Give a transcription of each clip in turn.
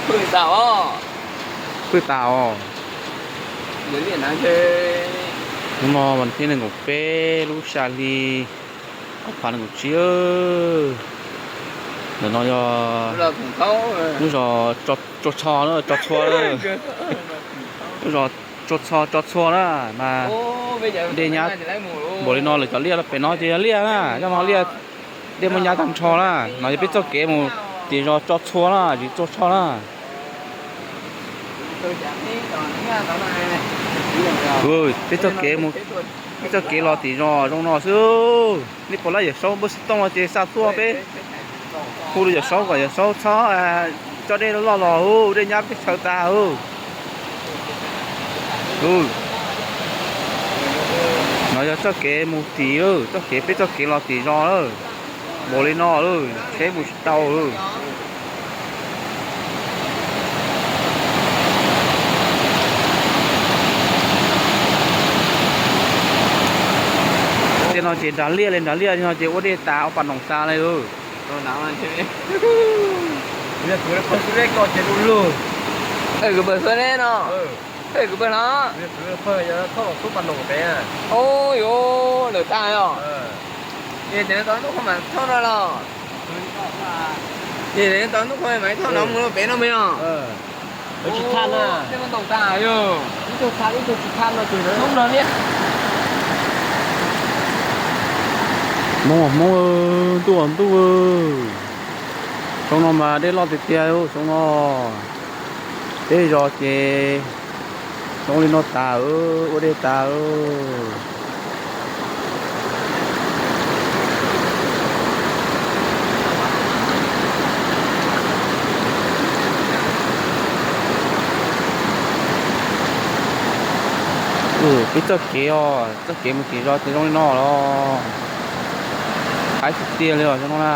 Pw tas os. Pw tas os. Hnub no vas thib nees nkaum peb lub xya hli ob phav nees nkaum tsib. Ntawm no yog lub zos Tsua Tsho, Tsua Txhua, lub zos Tsua Txho, Tsua Txhua na, mas dej nyab npaum li no lawv cov liaj pem no ces yog liaj na, zoj no liaj, dej muaj nyab tag nrho na. No yog peb txoj kev mus tim zos Tsua Txhua na, tim Tsua Tsho na. Peb txoj kev mus, peb txoj kev los tim zos zoo no xwb. Nej pom lawv Yawm Saub npawb xov tooj no ces xa tuaj peb hu rau Yawm Saub kom Yawm Saub txhob coj dej loj los, dej nyab peb tshawv tas. No yog txoj kev mus tim, txoj kev, peb txoj kev los tim zos lawm. Npaum li no lawm, tsheb mus tsis tau lawm. Tej no ces nrag liaj li, nrag liaj no ces ua dej tas, ua pas noom tas li lawm. Kwv pawg xwb ne no. Kwv pawg no. Ub yuav lawm tag os. Tau ntub qhuav mas thauj no los. Tau ntub qhuav mas thauj no mus pem no mas yog. Tsis thaj na. Ib tug thaj, ib tug tsis thaj no ces thoob no niam. Hmoob, Hmoob, ntuj ntuj. Xyoo no mas dej loj tiag tiag xyoo no. Peb zos ces zoo li no tas, ua dej tas. Peb txoj kev os, txoj kev mus tim zos ces zoo li no los. Haib tiag tiag li os xyoo no na.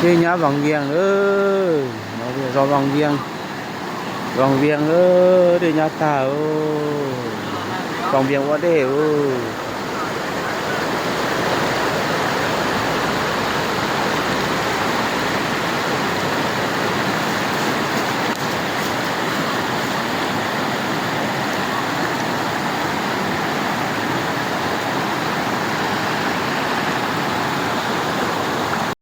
Dej nyab Vaj Vias, no zos Vaj Vias, Vaj Vias, dej nyab tag, Vaj Vias ua dej ub.